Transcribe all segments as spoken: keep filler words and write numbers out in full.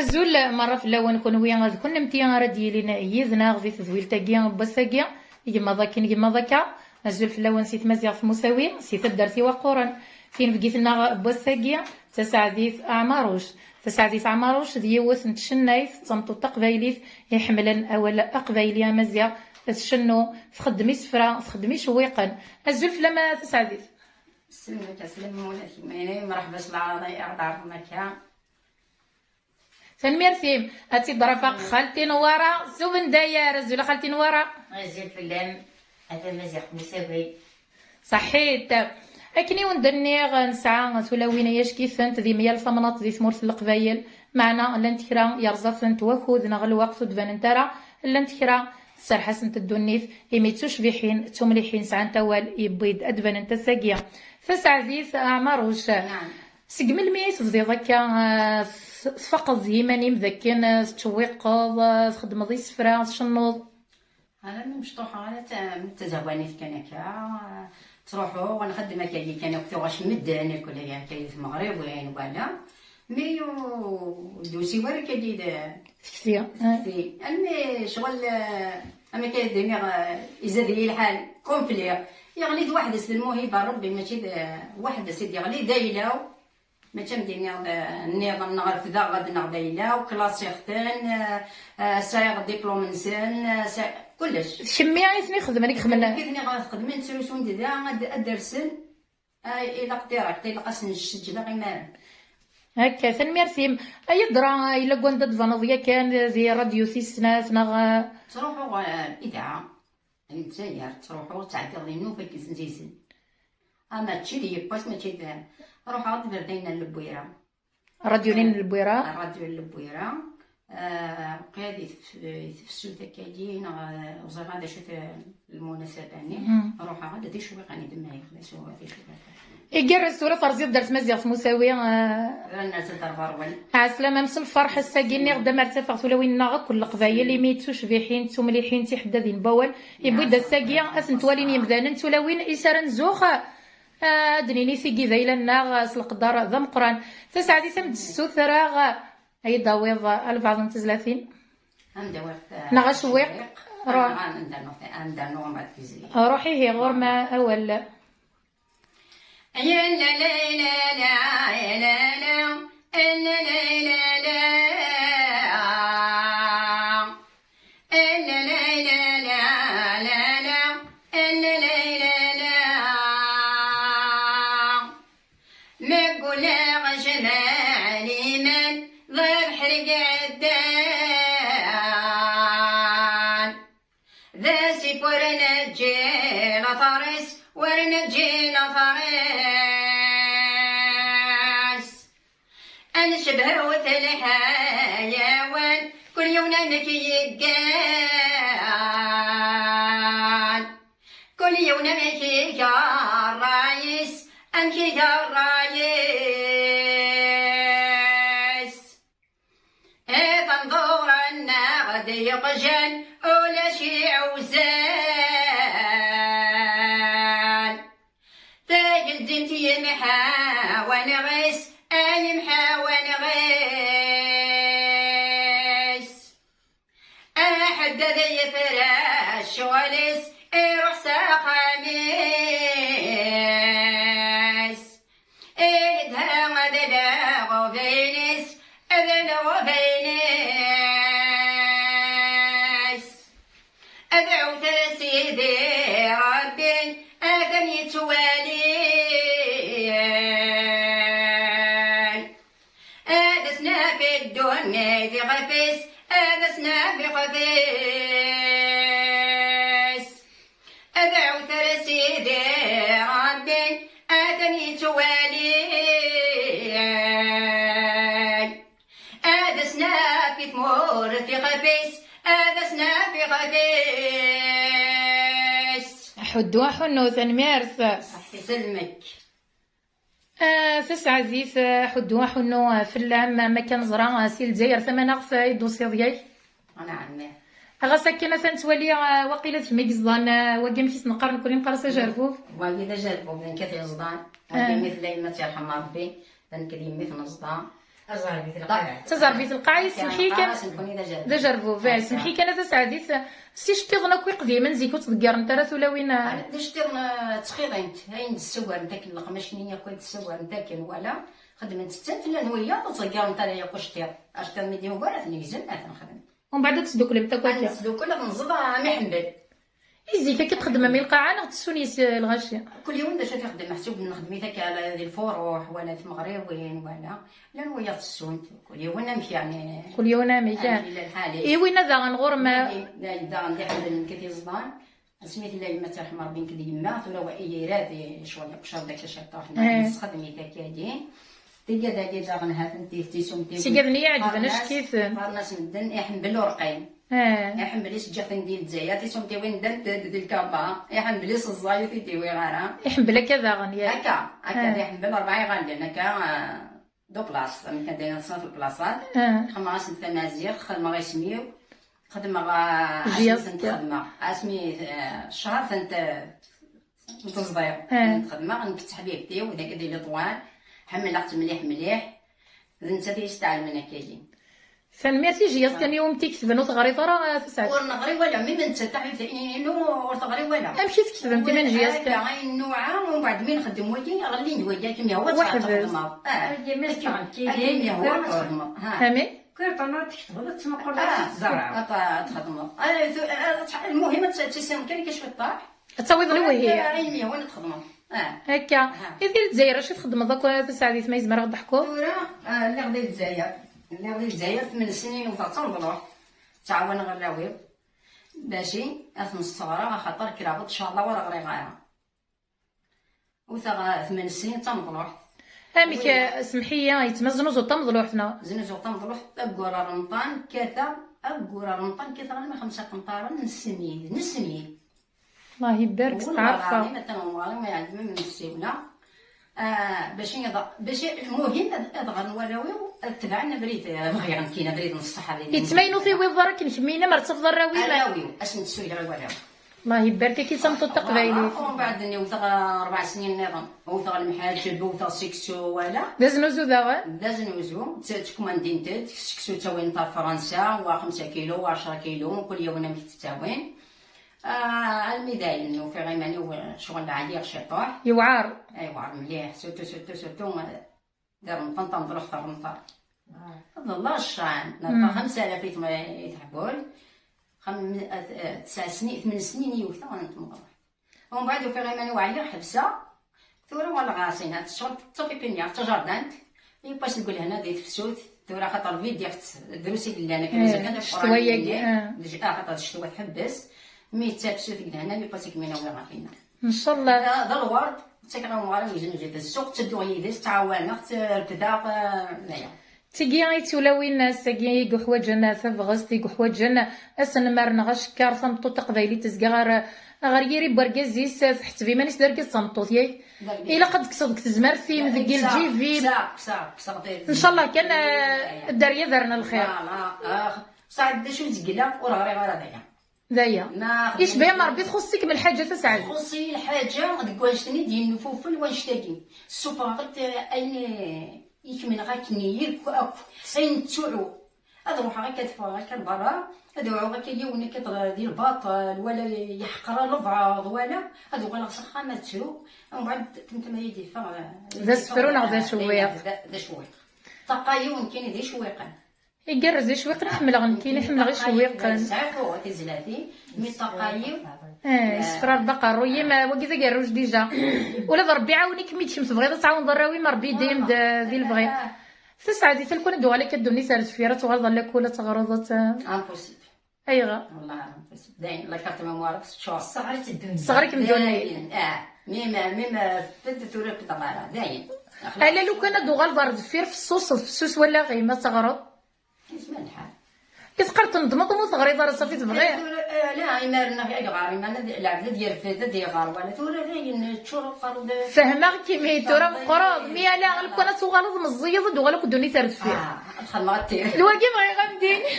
Azul merra fell-awen kunwi d kunemti ara d-yilin yid-neɣ di tedwilt-agi n wass-agi, yemmaḍ akken yemmaḍ akka. Azul fell-awen si tmaziɣt Musawi, si taddart Iwaqquren. Tinebgit-nneɣ n wass-agi d Taseɛdit Ɛmaruc. Taseɛdit Ɛmaruc d yiwet n tcennayt, d tameṭṭut taqbaylit iḥemmlen awal aqbayli amaziɣ, tcennu, txeddem isefra, txeddem icewwiqen. Azul fell-am a Taseɛdit. Sselmek, sselmek, mraḥba s leɛraḍ i aɣ-d-ɛerḍen akka. Tanemmirt-im. Ad tt-id-rafeq xalti Newwara s ubendayer. Azul a xalti Newwara. Azul fell-am a tamaziɣt Musawi. Saḥit. Akken i wen-d-nniɣ, nesɛa tulawin ay ackitent di myal tamnaḍt di tmurt n Leqbayel, meɛna llant kra yerẓa-tent wakud neɣ lweqt ur d-banent ara, llant kra tserreḥ-asent ddunit, imi d tucbiḥin d tumliḥin sɛant awal yewwi-d ad d-banent ass-agi. Taseɛdit Ɛmaruc. Naɛam. Seg melmi i tebdiḍ akka, eh, s-, tfaqeḍ d yiman-im d akken, eh, tettcewwiqeḍ, eh, txeddmeḍ isefra, tcennuḍ? Ala, mi mecṭuḥeɣ ara ta-, mi d tazehwanit kan akka, eh, ttruḥuɣ, nxeddem akka kan akk tuɣac medden, akk akka di tmeɣriwin, wala. Mi u-, d usiwer akka di d-, Tekti. Tekti. Almi ccɣel, eh, am akka d-iniɣ, eh, izad-iyi lḥal, conflit. Yeɣli d weḥd-s d lmuhiba n Rebbi, mačči d, eh, weḥd-s i d-yeɣli, d ayla-w. Mačči am d-iniɣ d, eh, nniḍen, neɣ refdeɣ ad neɣ d ayla-w, klasiɣ-ten, eh, eh, sɛiɣ diplum-nsen, eh, sɛiɣ kullec. D kemmi i ten-ixedmen, i ixedmen? D kemmi i ten-ixedmen, ttrusun-d da, ad, ad d-rsen. Ah, ilaq direct, ilaq ad sen-sǧedeɣ imaren. Akka, tanemmirt-im. Ay adra, yella deg wanda d-tbaneḍ yakan di radyu tis snat, neɣ, eh? Ttruḥuɣ, eh, idɛa. Di Lezzayer, ttruḥuɣ, ttɛeddiɣ di nnuba n Izizen. Ah, mačči d yiwwas, mačči d, ruḥeɣ-d berdayen n Lebwira. Radyu-nni n Lebwira? Radyu n Lebwira. Ah, qya di tef-, di tefsut akka-yi, neɣ, ah, ur ẓriɣ ara d acu-t, ah, lmunasaba-nni. Mm. Ruḥeɣ-d, d icewwiqen i d-mmayeɣ, d acu, d icewwiqen. Igerrez tura terziḍ-d ar tmaziɣt Musawi, ah. Rran-as-d ar berwen. Ɛeslama, s lferḥ, ass-agi nniɣ-d amer ttafeɣ tulawin-nneɣ akk n Leqbayel, imi d tucbiḥin, d tumliḥin, d tiḥeddadin n wawal, yewwi-d ass-agi ad tent-walin yemdanen, d tulawin i s ara nzux, ah, ad d-nini tigi d ayla-nneɣ, ah, s leqder d ameqqran. Taseɛdit am d-ssutreɣ, ah, ad yi-d-tawiḍ, ah, albaɛḍ n tezlatin. Ad m-d-awiɣ, ah, neɣ acewwiq. Ruḥ. Ad m-d-rnuɣ, ad m-d-rnuɣ ma d tizli. Ruḥ ihi, ɣur-m awal. Megguleɣ jmaɛ liman d abeḥri iɛeddan. D asif ur neǧǧi later-is, ur neǧǧi later-is. Ad ncebhut lḥayawan, kul yiwen amek yeggan. Kul yiwen amek iga ṛṛay-is, amek iga ṛṛay-is. Iṭenḍuren-nneɣ d yeqjan, ulac iɛewzan. Tagelzimt yemḥawan ɣis, ay yemḥawan ɣis. Aḥeddad yefra ccɣel-is, iruḥ s axxam-is. Idha d leɣbayen-is, d leɣbayen-is. Ad ɛewter Sidi Ṛebbi, atan yettwali. Ad as-naf i ddunit ixef-is, ad as-naf ixef-is. Ad ɛewter Sidi Ṛebbi, atan yettwali. Ad as-naf i tmurt ixef-is, ad as-naf ixef-is. Aḥuddu aḥunnu, tanemmirt. Ṣaḥḥi selmek. Ah, taseɛdit, ah, aḥuddu aḥunnu, ah, fell-am, am akken neẓra, ah, si Lezzayer tamanaɣt, ah, i d-tusiḍ yak. Anɛam. Ɣas akken atan nettwali, ah, waqila d kemm i yeẓḍan, ah, wagi amek i s-neqqar nekkni, neqqar-as ajerbub. Wagi d ajerbub, d nekk i t-yeẓḍan. Wagi mi tella yemma-s yerḥem Rebbi, d nekk d yemmi-s neẓḍa. Taẓerbit lqaɛa. Taẓerbit lqaɛa, yessemḥi kan. D ajerbub, eh, yessemḥi kan a Taseɛdit. S iceṭṭiḍen akk iqdimen zik ur ttḍeggarent ara tulawin, eh. D iceṭṭiḍen, eh, ttxiḍint, ayen d-ssugaren akken leqmac-nni akk ay d-ssugaren akken wala, xedment-tent, llan wiyaḍ ur ttḍeggarent ara yakk aceṭṭiḍ. Aceṭṭiḍ mi d-yugar ad t-negzem, ad t-nexdem. Umbeɛd ad tesduklemt akk akka. Ad nesdukkel, ad nẓeḍ am iḥembel. I zik akka txeddmem i lqaɛa neɣ tessun yes lɣaci? Kul yiwen d acu ad t-ixeddem, meḥsub nexdem-it akka di lfuruḥ wala timeɣriwin wala. Llan wiyaḍ tessunt, kul yiwen amek yeɛni. Kul yiwen amek, amek yella lḥal-is. I winna daɣen ɣur-m? Dayen, daɣen d iḥemmlen nekk i t-iẓḍan. Asmi tella yemma, ad tt-yerḥem Rebbi, nekk d yemma, tura wa ira di ccɣel iqcer d akka ciṭṭaḥ, nesxedm-it akka-agi. Tigad-agi daɣen ha-tent-i d tisumtiwin. Tigad-nni iɛeǧben, qqaren-as, acki-ten. Qqaren-as medden iḥembel urqim. Ah. Iḥembel iseǧǧaten di Lezzayer, tisumtiwin ddant-d di lkaba. Iḥembel iseẓẓay ur t-id-iwiɣ ara. Iḥembel akka daɣen, ya. Akka, akka, ah, iḥembel rebɛa iɣallen, akka, ah, d uplas, amek ad d-iniḍ snat lplasat. Ah. Xedmeɣ-asen tamaziɣt, xedmeɣ isem-iw, xedmeɣ, ah, asmi tent-xedmeɣ. Asmi, ah, ccher tent, ah, Nteẓḍiɣ. Eh. Xedmeɣ nekk d teḥbibt-iw, d, d Leṭwan. Ḥemmleɣ-tt mliḥ, mliḥ. D nettat i yi-steɛlmen akka-yi. Tanemmirt i Jiyas kan i wumi t-iketben, ur teɣriḍ ara, a Taseɛdit? Ur neɣri wala, mi d nettat taḥbibt-inu ur teɣri wala. Amek i tketbemt imi n Jiyas kan? Akka, ayen nuɛa, umbeɛd mi nxeddem wagi, ɣellin-d wagi, akken yehwa ad txedmeḍ. Ah, akken yehwa ad txedmeḍ. Ha. Amek? Kul ṭṭan ad tketbeḍ, ad tmuqleḍ, ad teẓreḍ. Ad txedmeḍ. Ah, tu-, ah, ah, lmuhim ad tt-, ad tissineḍ kan akka cwiṭ ṭaḥ. Ad tawiḍ lewhi. Ayen yehwan ad txedmeḍ. Ah. Akka. Aha. I di Lezzayer, acu txeddmeḍ akk, a Taseɛdit, ma yezmer ad ɣ-d-teḥkuḍ? Tura, ah, lliɣ di Lezzayer. Lliɣ di Lezzayer, tmen snin wteɣ d tameḍluḥt. Ttɛawaneɣ arraw-iw. Baci, ad ten-sseɣreɣ, axaṭer kkreɣ-d, ncallah, ur ɣriɣ ara. Wteɣ, ah, tmen snin d tameḍluḥt. Amek, ah, semḥ-iyi, yetma znuzuḍ tameḍluḥt, neɣ? Znuzuɣ tameḍluḥt, aggur Remḍan kkateɣ, aggur Remḍan kkateɣ almi xemsa qenṭaren n ssnid, n ssnid. Allah ibarek, steɛrfeɣ. Wallah lɛaḍim, atan Ɛmer, ma iɛedda ma nessiwla. Ah, bac i, bac i, lmuhim ad, ad ɣren warraw-iw, ad tebɛen abrid, eh, bɣiɣ nekkini abrid n ṣṣeḥ, abrid n... Yettmaynut i wiḍ ara akken kemmini, mer ttafeḍ arraw-im. Arraw-iw, ad sen-d-ssuyleɣ i warraw. Allah ibarek-ak, i tameṭṭut taqbaylit. Voilà, umbeɛd-nni wteɣ, eh, rebɛ snin nniḍen. Wteɣ lemḥaǧeb, wteɣ seksu, wala. D aznuzu daɣen? D aznuzu. Tt-, ttkumandint-d, seksu ttawin-t ɣer Fransa, wa xemsa kilu, wa ɛecra kilu, kul yiwen amek t-ttawin. Ah, almi dayen ufiɣ iman-iw, eh, ccɣel ɛyiɣ ciṭuḥ. Yewɛer. Yewɛer mliḥ, surtout, surtout, surtout, eh, di Remḍan, tameḍluḥt n Remḍan. Ah. Ḍelleɣ ccan, nerfa xemsa alaf i tm-, i teḥbult. Xam-, eh, eh, tesɛa snin, tmen snin i wteɣ n tmeḍluḥt. Umbeɛd ufiɣ iman-iw ɛyiɣ, ḥebseɣ. Tura walaɣ ɣas-in, ha ccɣel d tapipinyar, d tajardant. Yiwwas deg lehna di tefsut. Tura axaṭer vidiɣ-tt, drus i yellan akken, eh, mazal kan d ccetwa-agi, aqran-nni. Ah. D j-, axaṭer d ccetwa tḥebbes. Mi d tafsut deg lehna, yiwwas i kemmini awiɣ ɣer dinna. Ncallah. D, d lwerd, ttakeɣ i umɣar-iw yeznuzu-t. D ssuq, ttedduɣ yid-s, ttɛawaneɣ-t, refdeɣ, eh, d aya. Tigi i d tulawin ass-agi i yuḥwaǧen tabɣest, i yuḥwaǧen asenmar neɣ acekkar. Tameṭṭut taqbaylit tezga ɣer, ɣer yiri n wergaz-is, tḥetteb iman-is d argaz d tameṭṭut, yak? D argaz. Ilaq ad tekkseḍ deg tezmert-im, deg lǧib-im. Kkseɣ, kkseɣ, kkseɣ. Ncallah kan, eh, dderya d ar n lxir. Voilà, ah, saɛd d acu zegleɣ, ur ɣriɣ ara d aya. D aya. Icba-yam Rebbi, txuṣṣ-ikem lḥaǧa, Taseɛdit? Txuṣṣ-iyi lḥaǧa deg wanect-nni d-yennufufel wanect-agi. Ssufɣeɣ-d ayen i kemmleɣ akken yakk akk, ayen ttuɛuɣ. Ad ruḥeɣ akka, ad ffɣeɣ akka lberra, ad uɛuɣ akka yiwen akka di lbaṭel, wala yeḥqer lebɛaḍ, wala ad uɣaleɣ s axxam ad ttruɣ, umbeɛd tentama i d-iffeɣ, d asefru neɣ d acewwiq? D, d acewwiq. Ṭaqa yiwen kan d icewwiqen. Igerrez icewwiqen, ḥemmleɣ nekkini, ḥemmleɣ icewwiqen. Sɛiɣ tuɣa tizlatin, mi ṭṭaqa-iw. Eh, yessefra Rebbi aqerruy-im, wagi d agerruj dija. Ula d Rebbi iɛawen-ik mi d kemm tebɣiḍ ad tɛawneḍ arraw-im, Rebbi dayem d, di lebɣi. Taseɛdit, lukan ad d-tuɣal akka ddunit ar deffir, ad tuɣaleḍ ɣer lakul, ad teɣreḍ, ad t-... Impossible. Ayɣer? Wallah impossible. Dayen, la carte mémoire teččur. Tesseɣr-itt ddunit. Tesseɣr-ikem ddunit. Dayen, ah. Mi ma, mi ma tfed tura ur k-teɣɣar ara. Dayen. Ala lukan ad d-tuɣaleḍ ɣer deffir, fessuseḍ, fessus wallaɣ-im, ad teɣreḍ. Yezmer lḥal. I teqqar tendmeḍ umi ur teɣriḍ ara, ṣafi tebɣiḍ? Tura, eh, la, imaren-a ayɣer? Imaren ad, lɛebd ad yerfed, ad iɣer, wala tura dayen ččureɣ, qqareɣ d... Fehmeɣ-k imi tura meqqreḍ, mi ala lukan ad tuɣaleḍ meẓẓiyeḍ, ad d-tuɣal akk ddunit ar deffir. Ah, ad xedmeɣ attir. D wagi bɣiɣ ad m-d-iniɣ.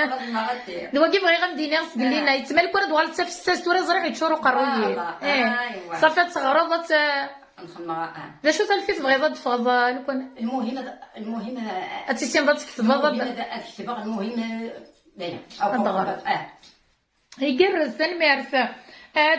Ad xedmeɣ attir. D wagi bɣiɣ ad m-d-iniɣ seg llinna. Ah. Yettmal lukan ad tuɣaleḍ d tafessast, tura ẓriɣ yeččur uqerruy-im. Ah, eh, aywa. Ṣafi ad teɣreḍ, ad t-, Nxemmeɣ, ah. D acu talfi tebɣiḍ ad d-teffɣeḍ, ah, lukan? Lmuhim ad, lmuhim, ah, ad tissineḍ ad tketbeḍ, ad lmuhim ad, ad ketbeɣ, lmuhim, ah, d aya. Ad tɣer. Ah. Igerrez, tanemmirt. Ah.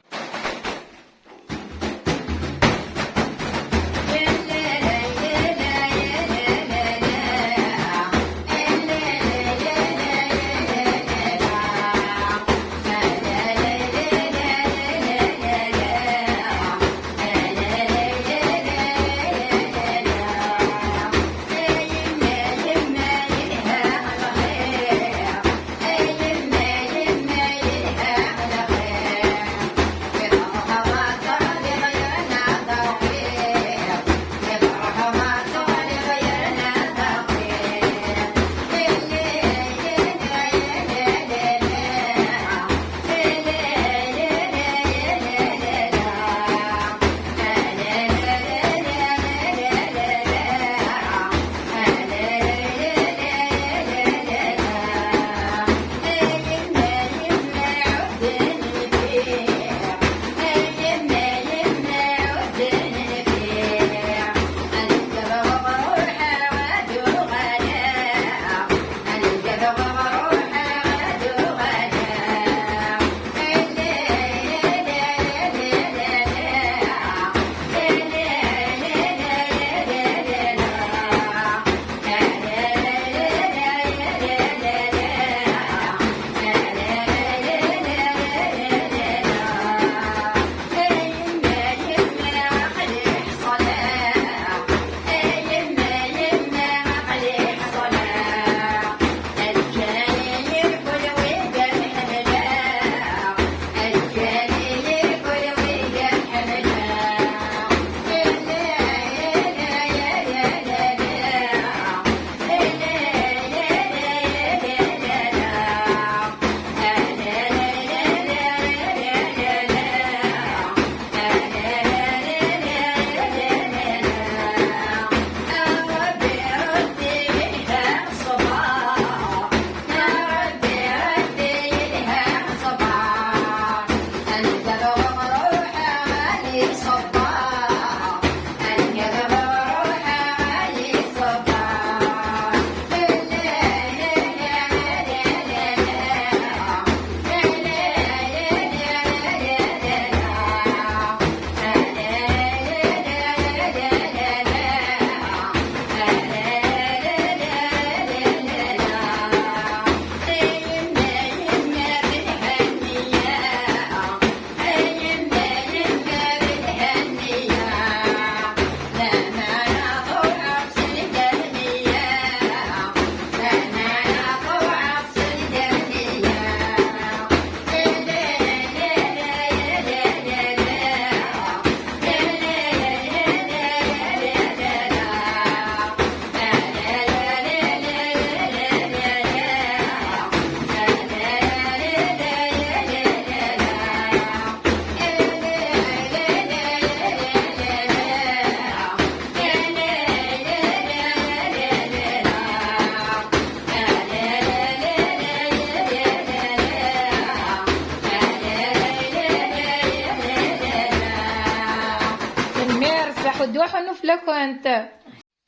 Tanemmirt, aḥuddu aḥunnu fell-akent.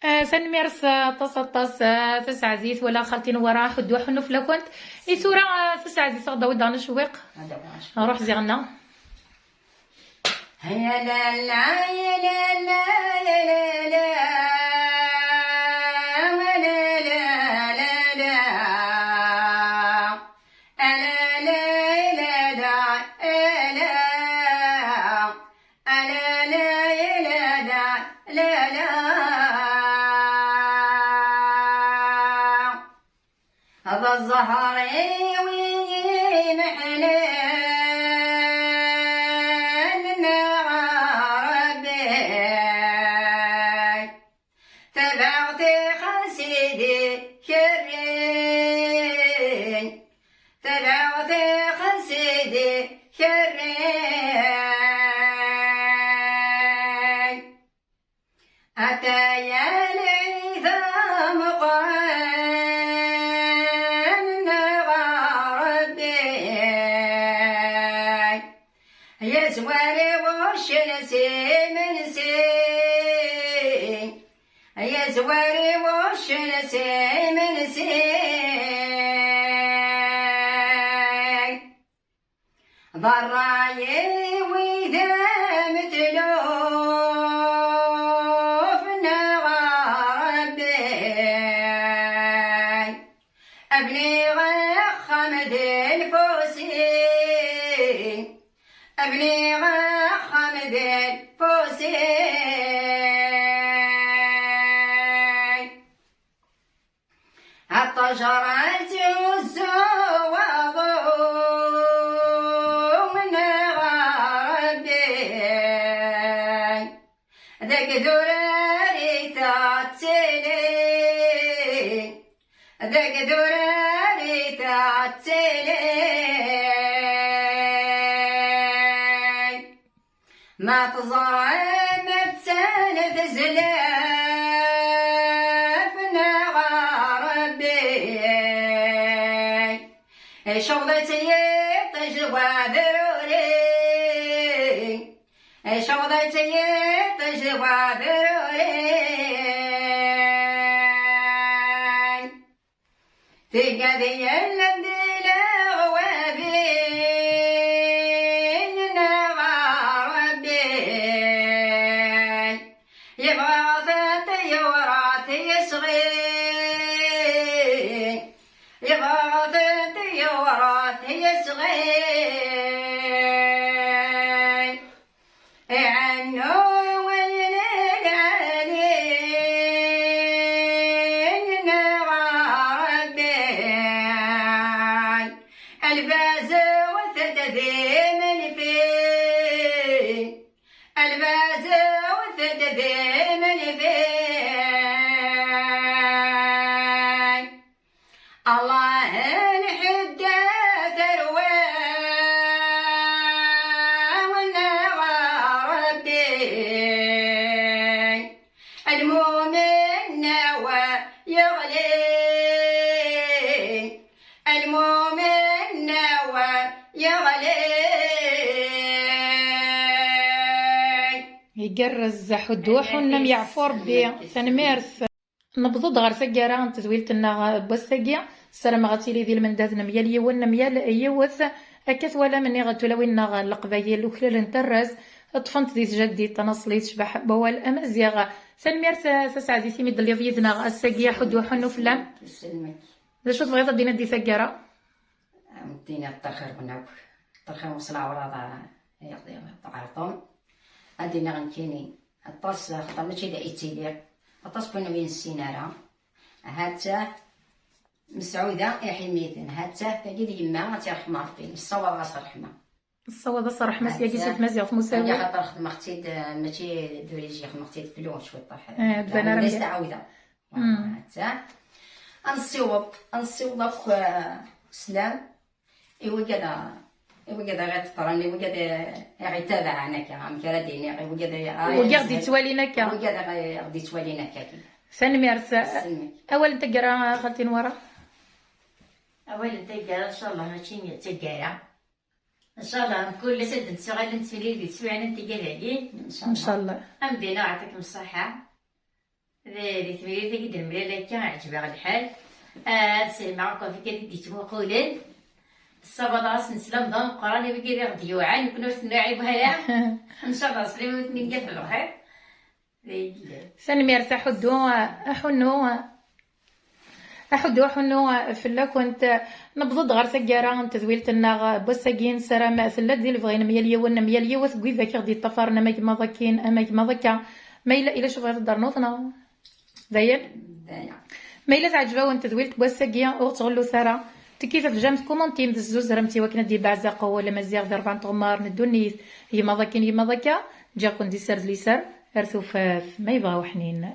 Ah, tanemmirt, ah, aṭas, aṭas, ah, taseɛdit, wala xalti Newwara, aḥuddu aḥunnu fell-akent. I tura, ah, taseɛdit, ad aɣ-d-tawiḍ daɣen acewwiq. Ad awiɣ acewwiq. Ruḥ ziɣ-nneɣ. Ya la la, ya la la, ya la la, ya la la, la la. A la la, ya la la, ya la. A la la, ya la la, la la. Hada zzher-iw imeḥnen neɣ Rebbi. Tabaɣt ixen sidi kerrin. Tabaɣt ixen sidi kerrin. Ataya lɛid ameqqran neɣ Rebbi. Yezwar i wuccen s imensi. Ay azwar i wuccen s imensi, d ṛṛay i wid am tluf neɣ Ṛebbi. Abniɣ axxam d lfusi, abniɣ axxam d lfusi. Ṭṭajra tuzzu waḍu neɣ Ṛebbi. Deg durar i tettili, deg durar i tettili. Ma teẓram attan tezlaf neɣ Ṛebbi. Iceɣḍ-itt yiṭij wabruri, iceɣḍ-itt yiṭij wabruri. Tigad yellan di leɣwabi neɣ Ṛebbi. Yebɣa ɣ-tent yewrat yesɣi, yebɣa ɣ-tent yewrat yesɣi. Iɛennu wayen lɛali neɣ Ṛebbi. Lbaz wwtet d imenfi, lbaz wwtet d imenfi. Allah lḥedda terwa neɣ Ṛebbi. Lmumen nawa yeɣli, lmumen nawa yeɣli. Igerrez, ḥuddu ḥunnem, yeɛfu Ṛebbi. Tanemmirt. Newweḍ-d ɣer taggara n tedwilt-nneɣ n wass-agi. Ssarameɣ ad tili di lmendad n myal yiwen, n myal yiwet. Akka twalam, nniɣ-d tulawin-nneɣ n Leqbayel uklalent arraz, ṭṭfent di tjaddit tanaṣlit tecbeḥ n wawal amaziɣ. Tanemmirt a Taseɛdit imi d-telliḍ yid-neɣ ass-agi, aḥuddu aḥunnu fell-am. D acu tebɣiḍ ad d-tiniḍ di taggara? Ad d-iniɣ ṭṭaxir-wen akk, ṭṭaxir-wen s leɛwraḍ, ay Ɣerṭum. Ad d-iniɣ nekkini, aṭas, axaṭer mačči da i ttiliɣ, aṭas n win ur nessin ara. Ha-tt-ah Mesɛuda iḥimiten, ha-tt-ah tagi d yemma, ad tt-yerḥem Ṛebbi, nessawaḍ-as ṛṛeḥma. Nessawaḍ-as ṛṛeḥma s yagi si tmaziɣt n usawi. Axaṭer xedmeɣ-tt-id, eh, mačči d origine, xedmeɣ-tt-id flu cwiṭ. Eh, tban ara mliḥ. Tɛawda. Ha-tt-ah. Ad nessiweḍ, ad nessiweḍ akk, eh, sslam. I wigad, i wigad ara ɣ-iṭṭren, i wigad i ɣ-ittabaɛen akka, amek ara d-iniɣ, i wigad i ɣ-, i wigad i ɣ-d-ittwalin akka. I wigad i ɣ-, i ɣ-d-ittwalin akka. Tanemmirt. Tanemmirt. Awal n taggara, a xalti Nwara? Awal n taggara, ncallah, mačči d taggara. Ncallah, mkul ass ad d-nettuɣal ad nettemlil di teswiɛin n tigad-agi. Ncallah. Ncallah. Amdina, yeɛṭikem ṣṣeḥḥa. Di, di temlilit-agi d-nemlal akka, ɛeǧbeɣ lḥal. Ah, ad sehmeɣ akk ɣef wigad i d-yettmuqulen. Ssawaḍeɣ-asen sslam d ameqqran i wigad i ɣ-d-yuɛan, nekkni ur ten-nuɛib ara. Ncallah, sliwet-nni n yat lxir. D ayen yellan. Tanemmirt, aḥuddu, aḥunnu, aḥuddu, aḥunnu fell-akent. Newweḍ-d ɣer taggara n tedwilt-nneɣ n wass-agi. Nessaram tella-d di lebɣi n myal yiwen, n myal yiwet n wid i ɣ-d-yeṭṭafaren, ama gma d akken, ama gma d akka. Ma yella, yella cwiṭ tebɣiḍ ad d-ternuḍ, neɣ? Dayen? Dayen. Ma yella teɛǧeb-awen tedwilt n wass-agi, ur ttɣellut ara. Tekki tafejjant, kumantim, tezzuzremt i wakken ad d-yebbeɛzaq wawal amaziɣ di rebɛa n tɣemmar n ddunit. Yemma d akken, yemma d akka, ǧǧiɣ-ken di sser d liser, ar tufat, ma yebɣa uḥnin.